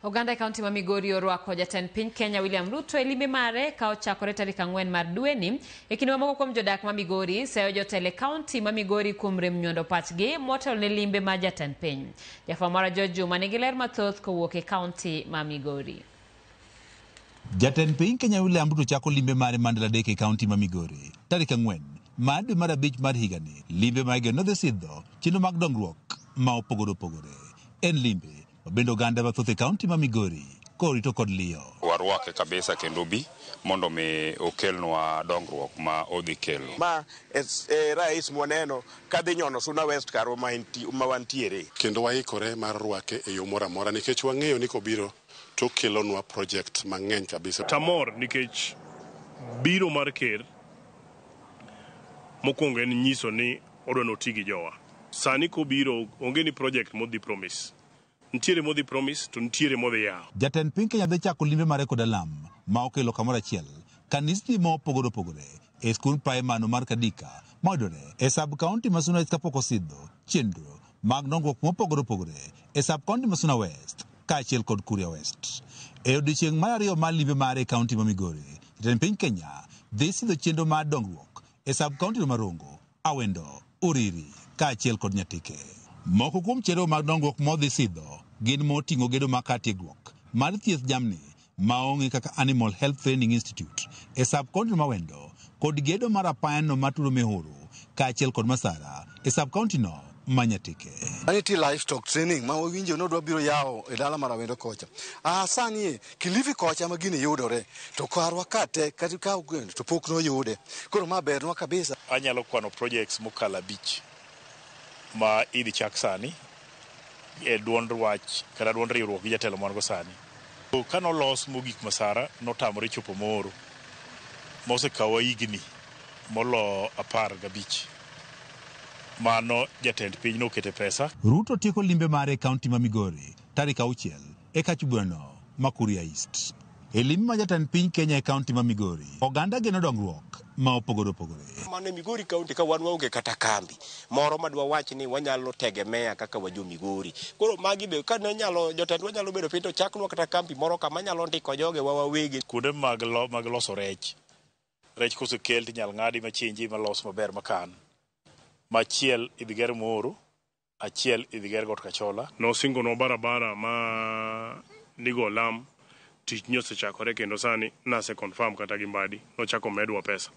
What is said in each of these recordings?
Oganda e kaunti ma Migori orwako jatend piny Kenya William Ruto e limbe mare ka ochakore tarik 4 mar dweni. E kinde mamoko kuom jodak ma Migori seyo jotelo e kaunti ma Migori kuom rem nywando pachgi motelo ne limbe mar jatend piny. Jafwambo marwa George Juma nigi ler mathoth kowuok e kaunti ma Migori. Jatend piny Kenya William Ruto chako limbe mare mar ndalo 3 e kaunti ma Migori tarik 4 mar dwe mar 5 mar higani. Limbe ma igeno dhi sidho chenro mag dongruok ma opogore opogore. En limbe mabende oganda mathoth e kaunti ma Migori korito kod liyo. Warwake kabisa kendo bi mondo mi okelnwa dongruok ma odhi kelo. Ma e rais mwaneno kadhi nyono Suna West karwa ma wantiere. Kendo waikore mar rwake e yo moro amora nikech wang'eyo ni kobiro to okelonwa project mang'eny kabisa. Tamor nikech biro mar ker mokwongo en nyiso ni odwa noti gi jowa. Sani kobiro onge ni project modhi promise. Nitiere modhi promise to nitiere modhi yawo. Jatend piny Kenya dhi chako limbe mare kod alam ma okelo kamoro achiel kanisni ma opogore opogore e skund primar mar Kadika mayudore e sub county ma Suna East kapok osidho chenro mag dongruok mopogore opogore e sub county ma Suna West kaachiel kod Kuria West. E odiechieng' mar ariyo mar limbe mare e kaunti ma Migori, jatend piny Kenya dhi sidho chenro mar dongruok e sub county ma Rongo, Awendo, Uriri kaachiel kod Nyatike. Moko kuom chenro mag dongruok modhi sidho gin moting'o gedo mar kar tiegruok mar thieth jamni maong'e kaka Animal Health Training Institute e sub county ma Awendo kod gedo mar apayano matudo Mihuru kaachiel kod Masara e sub county no ma Nyatike. Nitie livestock training ma wawinjo ni odwa biro yawo e dala mar Awendo kocha. Sani e Kilifi kocha ma gini yudore to karwa ka te kata ka to pok noyude. Koro ma bernwa kabisa. Anyalo kwano projects mokalo 5 ma idhi chak sani e duond wach kata duond riwruok gi jatelo man go sani. Ka nolos mogik Masara notamore chopo Moro mosekawa higni molo 15. Mano jatend piny nokete pesa. Ruto tieko limbe mare e kaunti ma Migori tarik 6 e kach burano ma Kuria East. E limbe ma jatend piny Kenya e kaunti ma Migori, oganda geno dongruok ma opogore opogore. Mano e Migori kaunti ka wan waonge kata kambi moro madwa wach ni wanyalo tegemea kaka wajo Migori. Koro magi be ka ne nyalo jotendwa nyalo bedo piny to chaknwa kata kambi moro kama nyalo ndiko joge wa wawegi. Kuonde mag loso rech. Rech kosekel tinyal ng'adi machinji malos maber makan. Machiel idhi ger Moro, achiel idhi ger Got Kachola. Nosingonwa barabara ma nigo lam, tich nyosechakore kendo sani nase confirm kata gi Mbadi nochako medwa pesa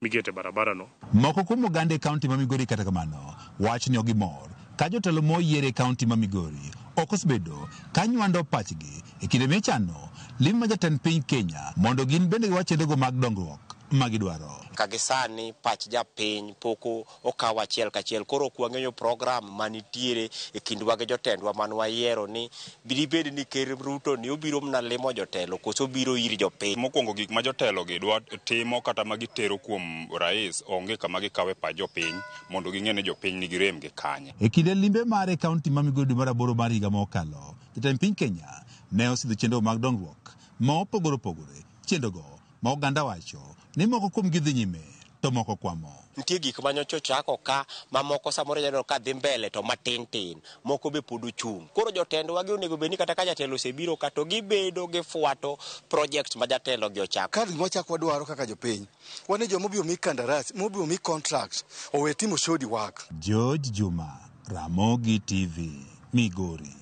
mikete barabara no. Moko kuom oganda e kaunti ma Migori kata kamano wach ni ok gimor ka jotelo moyier e kaunti ma Migori ok osebedo ka nywando pachgi e kinde michano lim ma jatend piny Kenya mondo gin bende giwach chenrogo mag dongruok ma gidwaro. Ka gi sani pach japiny pok okaw achiel kachiel, koro ok wang'eyo program manitiere e kindwa gi jotendwa man wayiero ni dibed ni Ker Ruto ni obiro mana limo jotelo koso obiro ir jopiny. Mokwongo gik ma jotelo gi dwa timo kata ma gitero kuom rais onge kama gikawe pach jopiny mondo ging'e ni jopiny nigi rem gi kanye. E kinde limbe mare e kaunti ma Migori dwe mar 8 mar higa mokalo, jatend piny Kenya ne osidho chenro mag dongruok ma opogore opogore, chenrogo ma oganda wacho ni moko kuom gi dhi nyime to moko kwamo. Nitie gik ma nyocha ochako ka mamoko samoro ineno ka dhi mbele to matin tin, moko be pod ochung'. Koro jotendwa gi onego bed ni kata ka jatelo osebiro ka to gibedo gifuato projects ma jatelo gi ochako. Ka gima wachako wadwaro kaka jopiny, wan ni joma obiro mi kandarasi, mobiro mi contract, owe timo shoddy work. George Juma, Ramogi TV, Migori.